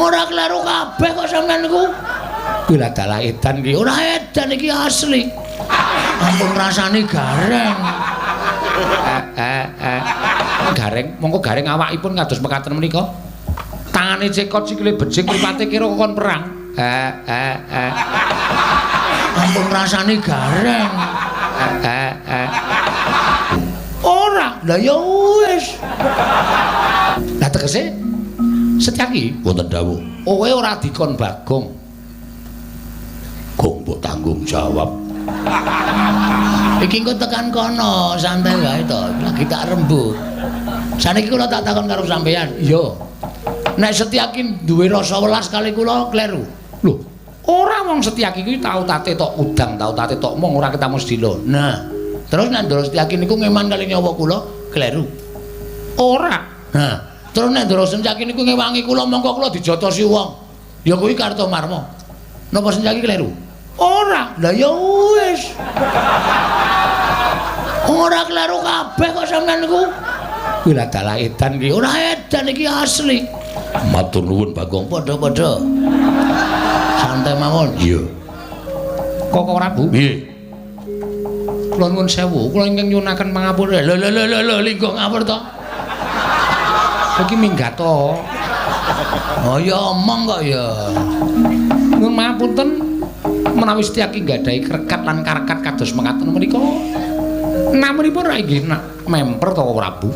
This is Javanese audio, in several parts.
Ora kleru kabeh kok sampean niku. Kuwi lah dalah edan iki. Ora edan iki asli. Ampun rasane gareng. Gareng, mongko gareng awakipun kados mekaten menika. Tangane cekot, sikile becik, mripate kira kon perang. Ampun rasane gareng. Ora, lah ya wis. Lah tegese Setyaki wonten dawuh. Kowe ora dikon Bagong. Gong mbok tanggung jawab. Iki engko tekan kono, santai wae to. Lagi tak rembug. Saniki kula tak takon karo sampeyan. Iya. Nek Setyaki duwe rasa welas kali kula kleru. Lho, ora wong Setyaki kuwi tau tate tok udang, tau tate tok mong ora ketemu sedilo. Nah, terus nek Ndara Setyaki niku ngeman kali nyawa kula kleru. Ora. Nah, terus nek Ndara Setyaki niku ngewangi kula mongko kula dijotosi wong. Ya kuwi Kartomarma. Napa Setyaki kleru? Ora. Lah ya wis. Ora kleru kabeh kok sampean niku. Kuwi lah dalah edan iki. Ora edan iki asli. Matur nuwun Bagong. Padha-padha. Santai mawon. Iya. Koko Prabu. Piye? Kula nuwun sewu, kula ingkang nyuwunaken pangapura. Lho lho lho lho linggo ngapur to. Iki minggat to. Oh ya omong kok ya. Nuwun mapunten menawi Setyaki nggadahi krekat lan karekat kados mekaten menika. Namunipun ra inggih nak memper to Prabu.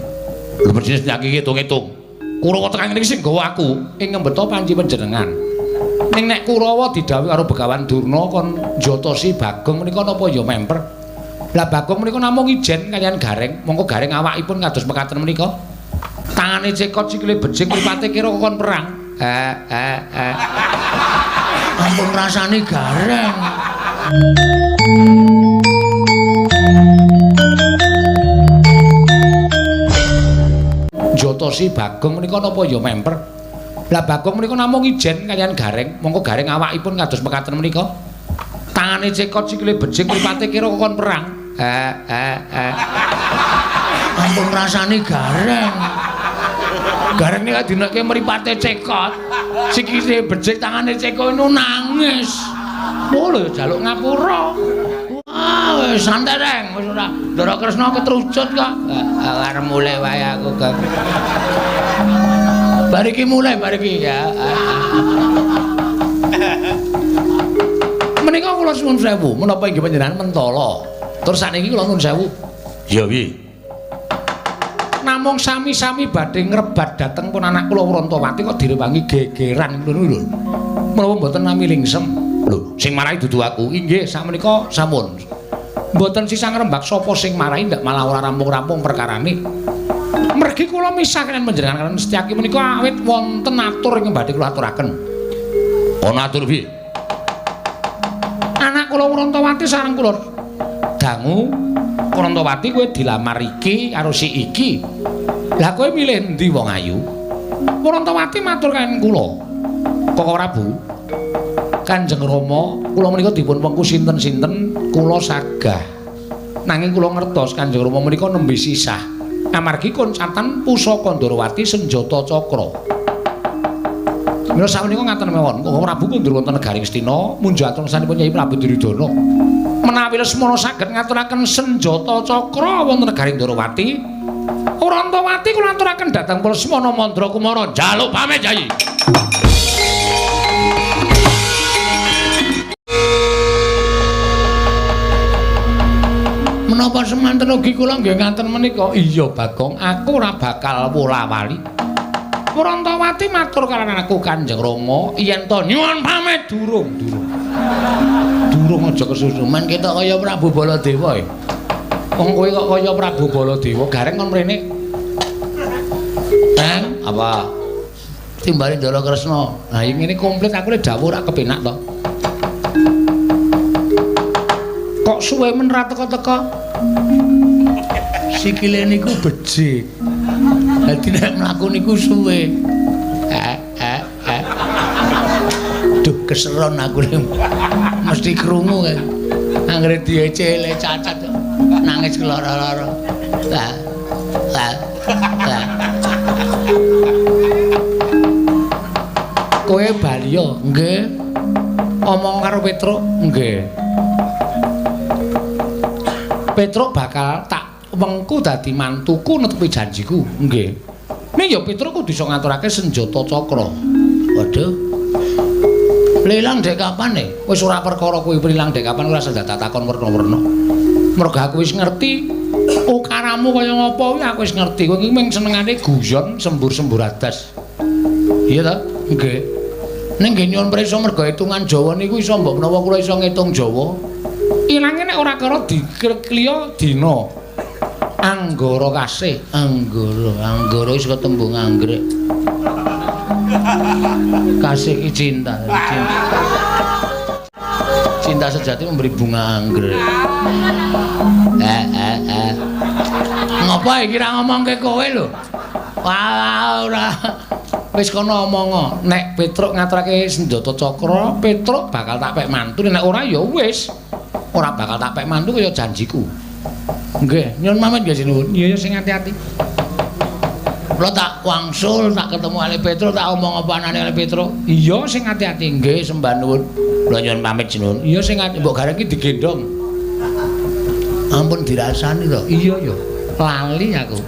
Lho mesti Setyaki ngitung-ngitung. Kurawa tekan ngene iki sing gawa aku ing ngembeta panci panjenengan. Ning nek Kurawa didhawuhi karo Begawan Durna kon njotosi Bagong menika napa ya memper. Lah Bagong menika namung ijen kaliyan Gareng, mongko Gareng awakipun kados mekaten menika. Tangane cekot, sikile becik, mripate kira kon perang. Ampun rasane gareng. Njotosi Bagong menika napa ya memper. Lah Bagong menika namung ijen kaliyan Gareng, mongko Gareng awakipun kados mekaten menika. Tangane cekot, sikile becik, mripate kira kon perang. Ampun rasane gareng. Gareng nek dineke mripate cekot, sikile becik, tangane cekot nu nangis. Oh lho jaluk ngapura. Wah, wis santai reng, wis ora. Ndara Kresna ketrucut kok. Arep mulih wae aku, Kang. Bar iki mulih, bar iki ya. Menika kula suwun sewu, menapa inggih panjenengan mentala. Terus sakniki kula nuwun sewu. Iya piye? Namung sami-sami badhe ngrebat dhateng pun anak kula Wrontowati kok direwangi gegeran ngono lho. Menapa mboten nami lingsem? Lho, sing marahi dudu aku. Inggih, sakmenika sampun. Mboten sisah ngrembak sapa sing marahi ndak malah ora rampung-rampung perkarane. Mergi kula misah kaliyan panjenengan kaliyan Setyaki menika awit wonten atur ingkang badhe kula aturaken. Ana atur piye? Anak kula Wrontowati sareng kula dangu, Wrontowati kowe dilamar iki karo si iki. Lah kowe milih endi wong ayu? Wrontowati matur kaliyan kula. Koko Prabu, Kanjeng Rama, kula menika dipun wengku sinten-sinten kula sagah. Nanging kula ngertos Kanjeng Rama menika nembe sisah. Amargi koncatan pusaka Ndorowati senjata cakra. Mila sakmenika ngaten mawon, Koko Prabu kundur wonten negari Ngastina munjuk atur sanipun Kyai Prabu Duryudana. Menawi Lesmana saged ngaturaken senjata cakra wonten negari Ndorowati, Wrontowati kula aturaken dhateng Lesmana Mandra Kumara njaluk pamit Kyai. Menapa semanten ugi kula nggih ngaten menika? Iya Bagong, aku ora bakal wola-wali. Wrontowati matur kaliyan aku Kanjeng Rama yen to nyuwun pamit durung, durung. Durung aja kesusu. Men ketok kaya Prabu Baladewa e. Wong kowe kok kaya Prabu Baladewa, gareng kon mrene. Teng, apa? Timbali Ndara Kresna. Nah, ngene komplit aku le dawuh ora kepenak to. Kok suwe men ra teka-teka? Sikile niku becik. Dadi nek mlaku niku suwe. Duh keseron aku mesti krungu kae. Anggere diecele cacat nangis keloro-loro. Lah. Lah. Lah. Kowe bali ya? Nggih. Omong karo Petruk? Nggih. Petruk bakal tak wengku dadi mantuku netepi janjiku. Nggih. Ning ya Petruk kudu iso ngaturake senjata cakra. Waduh. Lilang dek kapan e? Wis ora perkara kuwi lilang dek kapan ora usah takon werna-werna. Mergo aku wis ngerti ukaramu kaya ngapa kuwi aku wis ngerti. Kowe iki mung senengane guyon sembur-sembur adas. Iya ta? Nggih. Ning nggih nyuwun prisa mergo hitungan Jawa niku iso mbok menawa kula iso ngitung Jawa. Ilange nek ora karo dikliya dina. Anggara kasih, anggara, anggara wis ketembung anggrek. Kasih ki cinta, cinta. Cinta sejati memberi bunga anggrek. Ngopo iki ra ngomongke kowe lho? Wah, ora. Wis kono omong, nek Petruk ngaturake senjata cakra, Petruk bakal tak pek mantu, nek ora ya wis. Ora bakal tak pek mantu kaya janjiku. Nggih, nyuwun pamit nggih sinuwun. Iya ya sing ati-ati. Kula tak wangsul, tak ketemu Ali Petruk, tak omong apa anane Ali Petruk. Iya sing ati-ati. Nggih, sembah nuwun. Kula nyuwun pamit sinuwun. Iya sing ati mbok gareng iki digendhong. Ampun dirasani to. Iya ya, lali aku.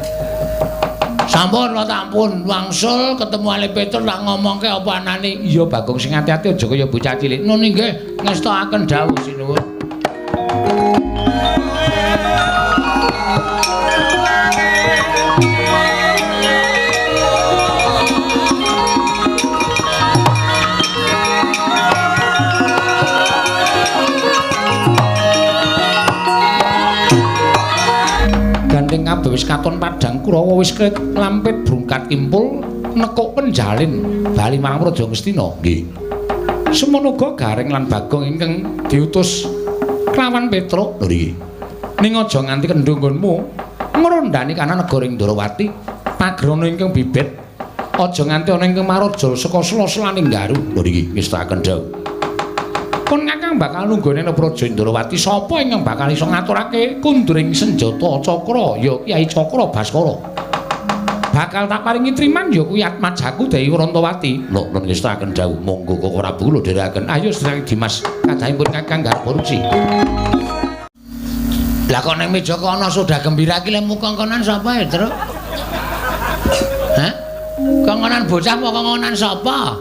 Sampun kula tampun wangsul ketemu Ali Petruk tak ngomongke apa anane. Iya Bagong sing ati-ati aja kaya bocah cilik. Nun nggih ngestokaken dawuh sinuwun. Gandeng kabeh wis katon padhang Kurawa wis lampit brungkat kimpul nekuk penjalin bali marang Praja Ngastina. Nggih. Semono uga Gareng lan Bagong ingkang diutus kelawan Petruk. Lho niki. Ning aja nganti kendho nggonmu ngrondani kana negara Ndrawati pagrana ingkang bibit aja nganti ana ingkang maraja saka sela-selaning garu. Lho niki ngestakaken dawuh. Kon kakang bakal nunggone nang Praja Ndrawati sapa ingkang bakal iso ngaturake kunduring senjata cakra ya Kyai Cakra Baskara. Bakal tak paringi triman ya kuwi atmajaku Dewi Wrantawati. Lho nun ngestakaken dawuh monggo Koko Prabu kula dherekaken. Ayo sedherek Dimas kadhahipun kakang garba ruci. Lah kok ning meja kok ana soda gembira iki lemu kongkonan sapa ya, Truk? Hah? Kongkonan bocah apa kongkonan sapa?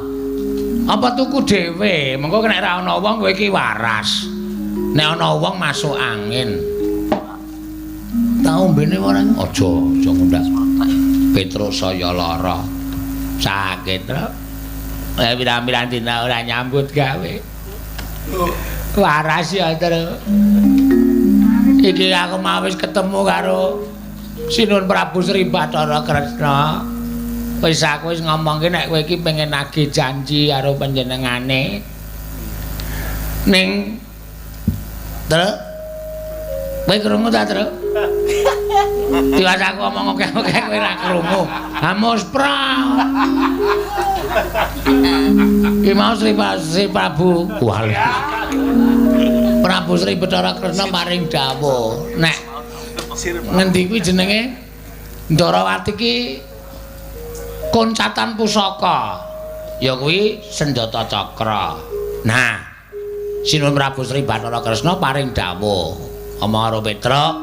Apa tuku dhewe? Mengko nek ora ana wong kowe iki waras. Nek ana wong masuk angin. Ta ombene ora? Aja, aja ngundak. Petruk saya lara. Sakit, Truk. Pirang-pirang dina ora nyambut gawe. Waras ya, Truk. Iki aku mau wis ketemu karo Sinuwun Prabu Sri Bathara Kresna. Wis aku wis ngomongke nek kowe iki pengen nagih janji karo panjenengane. Ning Truk. Kowe krungu ta, Truk? Tiwas aku omong akeh-akeh kowe ora krungu. Amos pra. Iki mau Sri Prabu. Wah. Prabu Sri Bathara Kresna paring dawuh nek ngendi kuwi jenenge Ndrawati ki koncatan pusaka ya kuwi senjata cakra. Nah, Sinuwun Prabu Sri Bathara Kresna paring dawuh omong karo Petruk,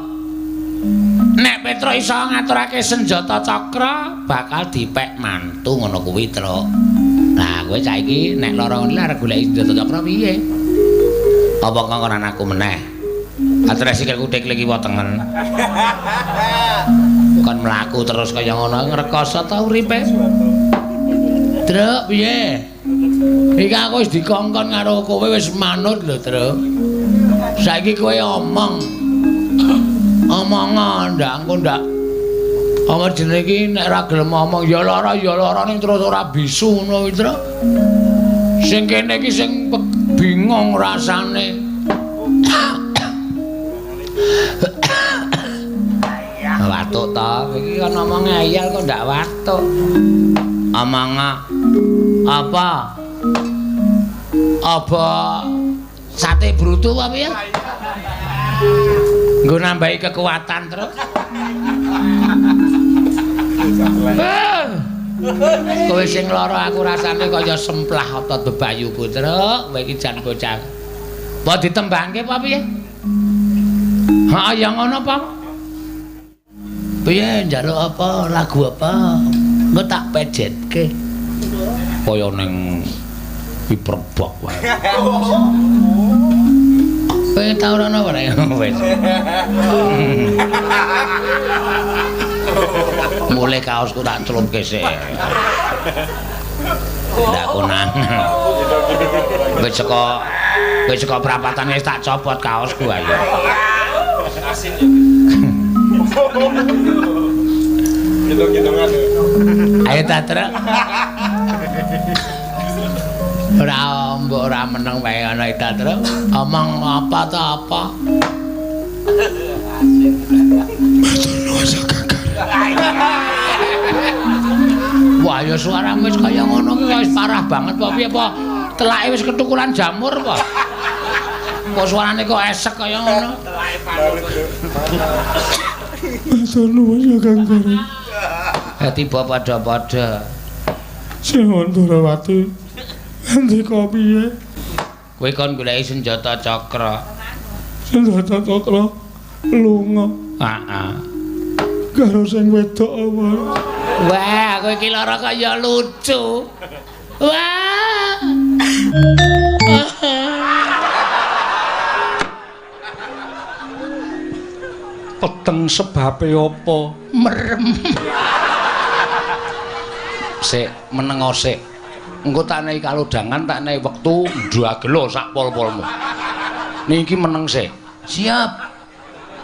nek Petruk iso ngaturake senjata cakra bakal dipek mantu ngono kuwi, Truk. Nah, kowe saiki nek lara ngene arep goleki senjata cakra piye? Apa kongkonan aku meneh? Atres sikilku teklik kiwa tengen. Kon mlaku terus kaya ngono ngrekoso ta uripe. Truk piye? Iki aku wis dikongkon karo kowe wis manut lho, Truk. Saiki kowe omong. Omong ndak engko ndak. Apa jenenge iki nek ora gelem omong ya lara ning terus ora bisu ngono kuwi, Truk. Sing kene iki sing bingung rasane. Watuk ta, iki kan ngomong ngeyel kok ndak watuk. Omong apa? Apa sate brutu apa ya? Nggo nambahi kekuatan terus. Kowe sing lara aku rasane kaya semplah otot bebayuku, Truk. Kowe iki jan bocah. Apa ditembangke apa piye? Ha ya ngono apa? Piye njaluk apa, lagu apa? Engko tak pejetke. Kaya ning piperbok wae. Kowe tau ora ana ora? Wis. Mulai kaosku tak celupke sik. Ndak konang. Wis saka prapatan wis tak copot kaosku ayo. Asin ya. Hitung-hitungan. Ayo ta, Truk. Ora mbok ora meneng wae ana ta, Truk. Omong apa ta apa? Wah, ya suaramu wis kaya ngono ki wis parah banget apa piye apa telake wis ketukulan jamur apa? Kok suarane kok esek kaya ngono? Telake panut. Matur nuwun ya Kang Gareng. Tiba padha-padha. Sinuwun Ndorowati. Ngendika piye? Kowe kon goleki senjata cakra. Senjata cakra lunga. Heeh. Karo sing wedok apa? Wah, kowe iki lara kaya lucu. Wah. Peteng sebabe apa? Merem. Sik, menengo sik. Engko tak nehi kalodhangan, tak nehi wektu ndagelo sak pol-polmu. Niki meneng sik. Siap.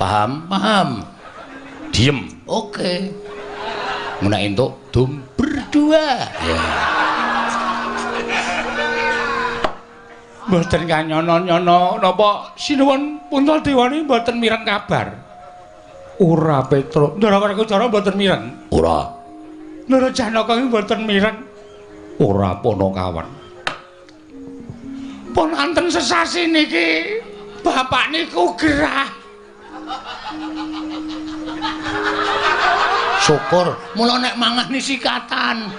Paham? Paham. Diem. Oke. Nek entuk dum berdua. Ya. Mboten kanyono-nyono napa sinuwun Puntadewa mboten mireng kabar. Ora Petruk, Ndara Werkudara mboten mireng. Ora. Ndara Janaka mboten mireng. Ora Panakawan. Pun anten sesasi niki bapak niku gerah. Syukur, mula nek mangan sikatan.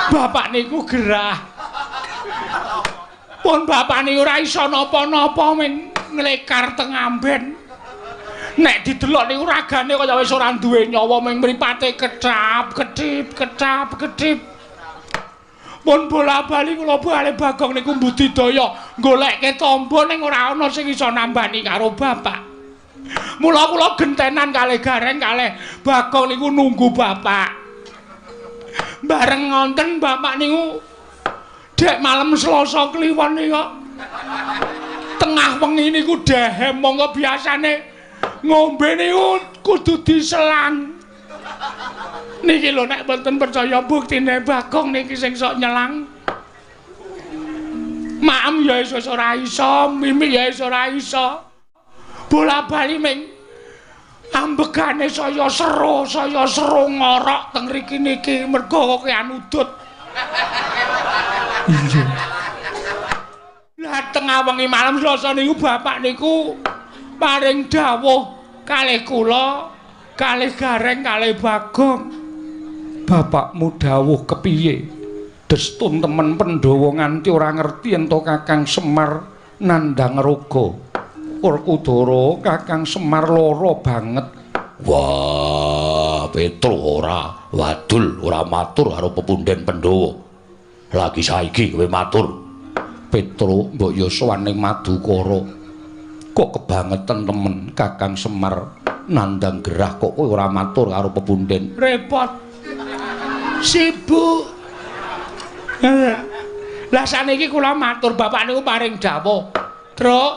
Bapak niku gerah. Pun bapak niku ora iso napa-napa men nglekar teng amben. Nek didelok niku ragane kaya wis ora duwe nyawa ming mripate kecap, kedip, kecap, kedip. Pun bola-bali kula bali Bagong niku mbudidaya golekke tamba ning ora ana sing iso nambani karo bapak. Mula kula gentenan kalih Gareng kalih Bagong niku nunggu bapak. Bareng ngonten bapak niku dek malem Selasa Kliwon niku tengah wengi niku dehem monggo biasane ngombe niku kudu diselang. Niki lho nek mboten percaya buktine Bagong niki sing sok nyelang. Maem ya wis ora iso, mimik ya wis ora iso. Bola-bali ming ambegane saya seru ngorok teng mriki niki mergo kokean udut. Iya. Lah tengah wengi malam Selasa niku bapak niku paring dawuh kalih kula, kalih Gareng, kalih Bagong. Bapakmu dawuh kepiye? Destun temen Pandhawa nganti ora ngerti ento Kakang Semar nandhang raga. Werkudara Kakang Semar lara banget. Wah, Petruk ora wadul, ora matur karo pepunden Pandhawa. Lagi saiki kowe matur. Petruk mbok ya sowan ning Madukara. Kok kebangetan temen Kakang Semar nandhang gerah kok kowe ora matur karo pepunden. Repot. Sibuk. Lah saniki kula matur bapak niku paring dawuh. Truk,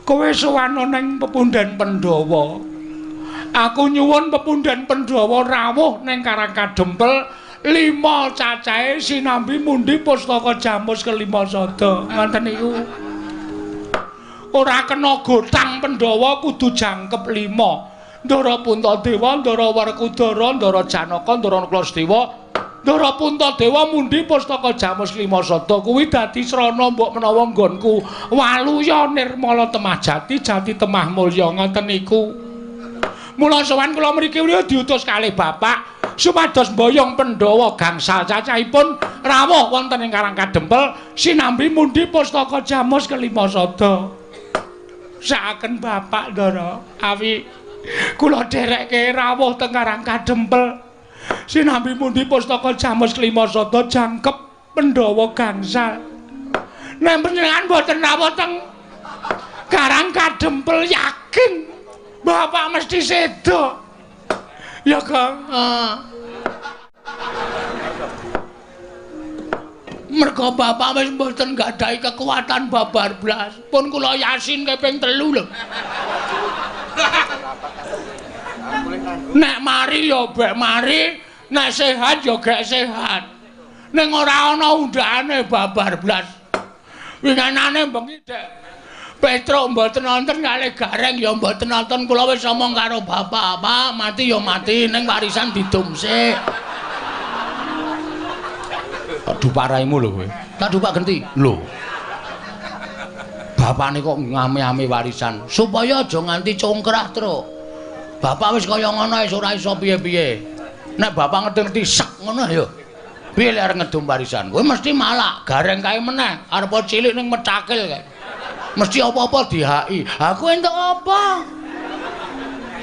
kowe sowan ning pepunden Pandhawa. Aku nyuwun pepunden Pandhawa rawuh ning Karang Kadempel 5 cacahe sinambi mundi pustaka jamus kelima sada. Ngoten niku. Ora kena gotang Pandhawa kudu jangkep 5. Ndara Puntadewa, Ndara Werkudara, Ndara Janaka, Ndara Nakula, Ndara Puntadewa mundi pustaka jamus lima sada kuwi dadi srana mbok menawa nggonku waluya nirmala temah jati, jati temah mulya ngoten niku. Mula sowan kula mriki diutus kalih bapak supados mboyong Pandhawa gangsal cacahipun rawuh wonten ing Karang Kadempel sinambi mundhi pustaka Jamus kelima sada. Sakaken bapak Ndara awi kula dherekke rawuh teng Karang Kadempel sinambi mundhi pustaka Jamus kelima sada jangkep Pandhawa gangsal. Nek panjenengan mboten rawuh teng Karang Kadempel yakin bapak mesti sedo. Ya Kang. Mergo bapak wis mboten gadhahi kekuatan babar blas. Pun kula yasin kaping 3 lho. Nek mari ya bek mari, nek sehat ya gek sehat. Ning ora ana undhakane babar blas. Winganane bengi Dek Petruk mboten nonton kalih Gareng ya mboten nonton. Kula wis omong karo bapak, Pak, mati ya mati ning warisan didum sik. Aduh paraimu lho kowe. Tak dupak genti. Lho. Bapakne kok ngame-ame warisan supaya aja nganti congkrah, Truk. Bapak wis kaya ngono wis ora iso piye-piye. Nek bapak ngerti-ngerti sek ngono ya. Piye lek arep ngedum warisan? Kowe mesti malak, Gareng kae meneh, arep cilik ning mecakil kae. Mesti apa-apa dihaki. Aku entuk apa?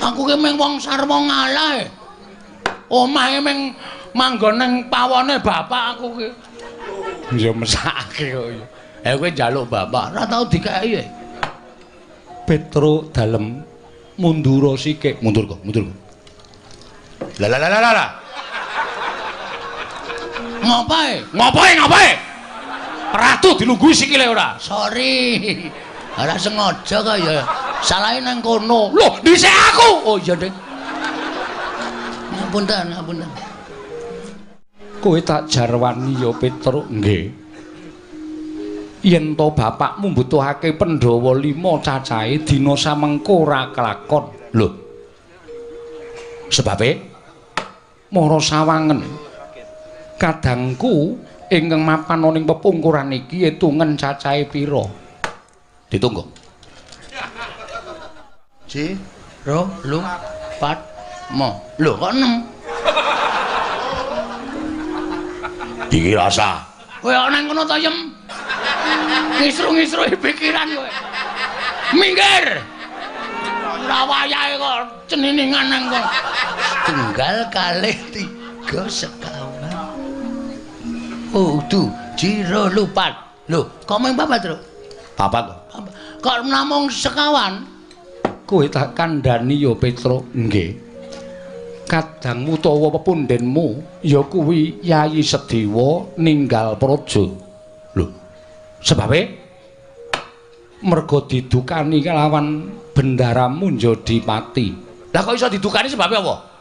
Aku ki mung wong sarwa ngalah. Omahe mung manggon ning pawone bapak aku ki. Ya mesake kok ya. Kowe njaluk bapak, ora tau dikeki. Petruk dalem mundura sikik. Mundur kok, mundur kok. Lah lah lah lah. Ngopae? Ngopae, ngopae? Ratu dilungguhi sikile ora? Sorry. Ora sengaja kok ya. Salahe nang kono. Lho, dhisik aku. Oh iya, Dik. Ngapunten, ngapunten. Kowe tak jarwani ya Petruk. Nggih. Yen to bapakmu mbutuhake Pandhawa 5 cacahe dina samengko ora kelakon. Lho. Sebabe mara sawangen. Kadangku ingkang mapan ana ing pepungkuran iki etungen cacahe pira? Ditunggu. 1 2 3 4 5. Lho kok 6? Iki rasa. Kowe kok nang kono to, Yem? Ngisru-ngisruhi pikiran kowe. Minggir. Ora wayahe kok ceniningan nang kono. Tunggal kalih 3 sekawan. Oh, du, jiro lupat. Lho, kok mung papat, Truk? Papat. Kok namung sekawan? Kowe tak kandhani ya, Petruk. Nggih. Kadangmu utawa pepundhenmu ya kuwi Yayi Sedewa ninggal praja. Lho, sebabe mergo didukani kelawan Bendara Munjadipati. Lah kok iso didukani sebabe apa?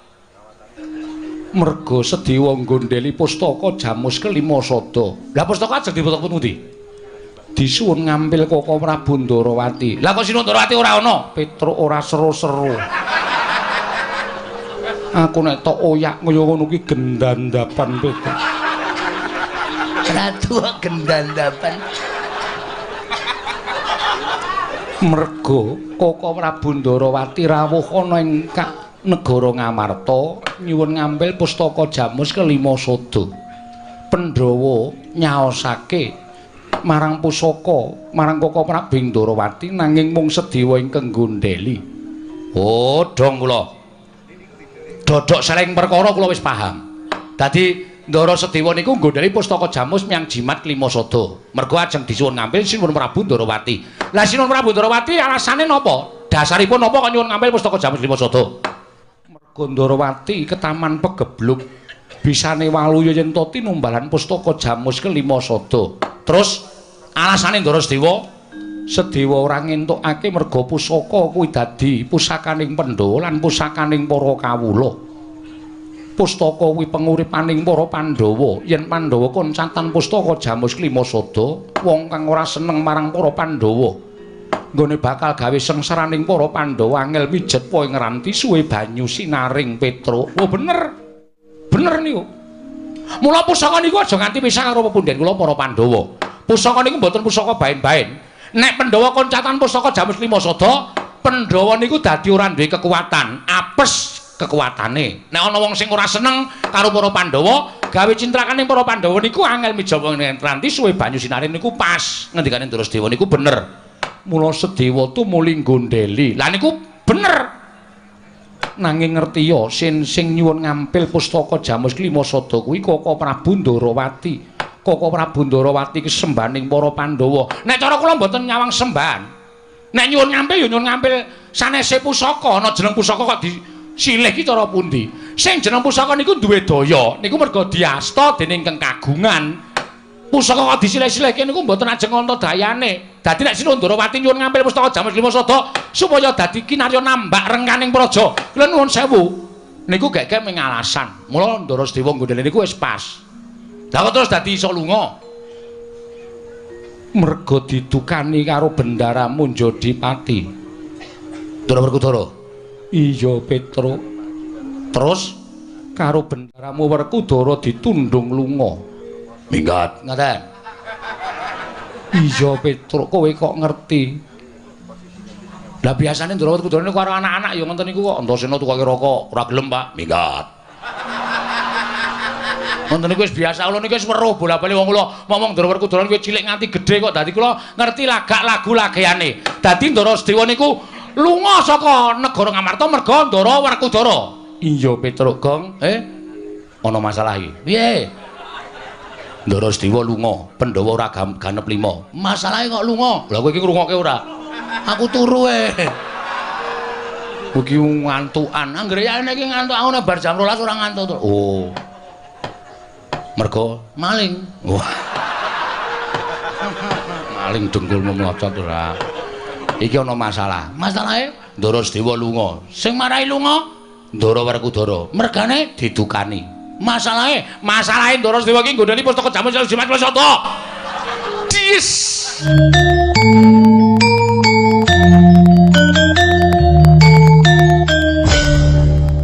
Mergo Sedewa nggondheli pustaka Jamus kelima sada. Lah pustaka ajeng diputuk pundi? Disuwun ngampil Koko Prabu Ndarawati. Lah kok Sinuwun Ndarawati ora ana? Petruk ora seru-seru. Aku nek tok oyak kaya ngono ki gendandapan Petruk. Ratu gendandapan. Mergo Koko Prabu Ndarawati rawuh ana ing negara Ngamarta nyuwun ngambil pustaka Jamus kelima sada. Pandhawa nyaosake marang pusaka marang Koko Prabu Ndarawati nanging mung Sedewa ingkang nggondheli. Oh, dong kula. Dodok seleng perkara kula wis paham. Dadi Ndara Sedewa niku nggondheli pustaka Jamus miyang jimat kelima sada. Mergo ajeng disuwun ngambil Sinuwun Prabu Ndarawati. Lah Sinuwun Prabu Ndarawati alasane napa? Dasaripun napa kok nyuwun ngambil pustaka Jamus kelima sada? Gondorowati ketaman pegebluk bisane waluya yen to tinumbalan pustaka Jamus kelima sada. Terus alasane Ndara Sedewa, Sedewa ora ngentukake merga pusaka kuwi dadi pusakaning Pandhawa lan pusakaning para kawula. Pustaka kuwi penguripaning para Pandhawa. Yen Pandhawa koncatan pustaka Jamus kelima sada, wong kang ora seneng marang para Pandhawa nggone bakal gawe sengsaraning para Pandhawa angel mijet po ing ranti suwe banyu sinaring Petruk. Oh bener. Bener niku. Mula pusaka niku aja nganti pisah karo pepundhen kula para Pandhawa. Pusaka niku mboten pusaka baen-baen. Nek Pandhawa koncatan pusaka Jamus lima sada, Pandhawa niku dadi ora duwe kekuatan, apes kekuatane. Nek ana wong sing ora seneng karo para Pandhawa, gawe cintrakaning para Pandhawa niku angel mijawa nganti suwe banyu sinare niku pas. Ngendikane Ndara Sedewa niku bener. Mula Sedewa tumuli nggondheli. Lah niku bener. Nanging ngerti ya sing nyuwun ngampil pustaka Jamus Klima Sada kuwi Koko Prabu Ndarawati. Koko Prabu Ndarawati ki sembaning para Pandhawa. Nek cara kula mboten nyawang sembahan. Nek nyuwun ngampil ya nyuwun ngampil sanese pusaka, ana jeneng pusaka kok disilih ki cara pundi? Sing jeneng pusaka niku duwe daya, niku merga diasta dening keng kagungan. Pusaka kok disilih-silihke niku mboten ajeng ana dayane. Dadi nek Sri Ndarawati nyuwun ngampil pustaka Jamus Klima Sada supaya dadi kinarya nambak rengkaning praja. Kula nuwun sewu. Niku gek-gek mung alasan. Mula Ndara Sedewa nggondheli niku wis pas. Lah kok terus dadi iso lunga? Merga didukani karo Bendara Munjodipati. Ndara Werkudara. Iya, Petruk. Terus karo bendaramu Werkudara ditundung lunga. Minggat. Ngaten. Iya, Petruk, kowe kok ngerti? Lah biasane Ndara Werkudara niku karo anak-anak ya ngoten niku kok. Antasena tukoke rokok, ora gelem, Pak. Minggat. Ngoten niku wis biasa, kula niku wis weruh bola-bali wong kula ngomong Ndara Werkudara niku cilik nganti gedhe kok dadi kula ngerti lagak lagu lageane. Dadi Ndara Sedewa niku lunga saka negara Ngamarta merga Ndara Werkudara. Iya, Petruk, Gong. Ana masalah iki. Piye? Ndara Sedewa lunga, Pandhawa ora ganep 5. Masalahe kok lunga? Lah kowe iki ngrungokke ora? Aku turu e. Kowe iki ngantukan. Anggere yane iki ngantuk aku nek bar jam 12 ora ngantuk. Oh. Mergo maling. Wah. Maling dengkulmu mlocot ora. Iki ana masalah. Masalahe Ndara Sedewa lunga. Sing marai lunga Ndara Werkudara. Mergane didukani. Masalahe, masalahe Ndara Sedewa iki nggondheli pustaka Jamus Jimat Sada. Dis.